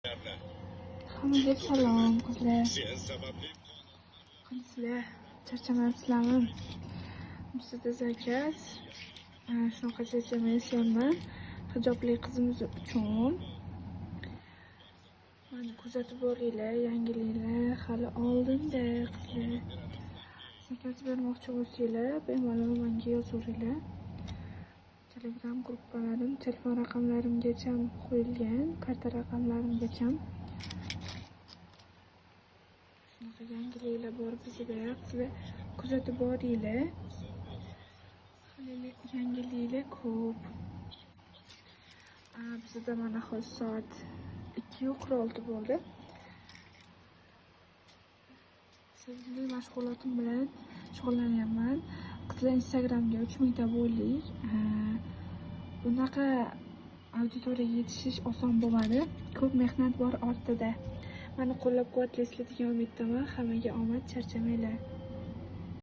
Hammaga salom, qizlar. Qizlar, charchamayapsizlarmi? Bizda заказ. Shunaqa charchamayapsizlarmi? Hijobli qizimiz uchun. Mani kuzatib boringlar, yangiliklar hali oldinda, qizlar. Заказ bermoqchi bo'lsanglar, bemalol menga yozaveringlar. Telegram gruppalarim, telefon raqamlarimgacha qo'yilgan, karta raqamlarimgacha. Shunaqa yangiliklar bor bizda, qizlar, kuzatib boringlar. Hali yangiliklar ko'p. Bizda mana hozir soat 2:46 bo'ldi. Sevgili mashg'ulotim bilan shug'ullanyapman. Qizlar, Instagramga 3000 ta bo'ldik. Bunaqa auditoriyaga yetishish oson bo'lmadi. Ko'p mehnat bor ortida. Mani qo'llab-quvvatlaysizlar degan umiddaman. Hammaga omad, charchamanglar.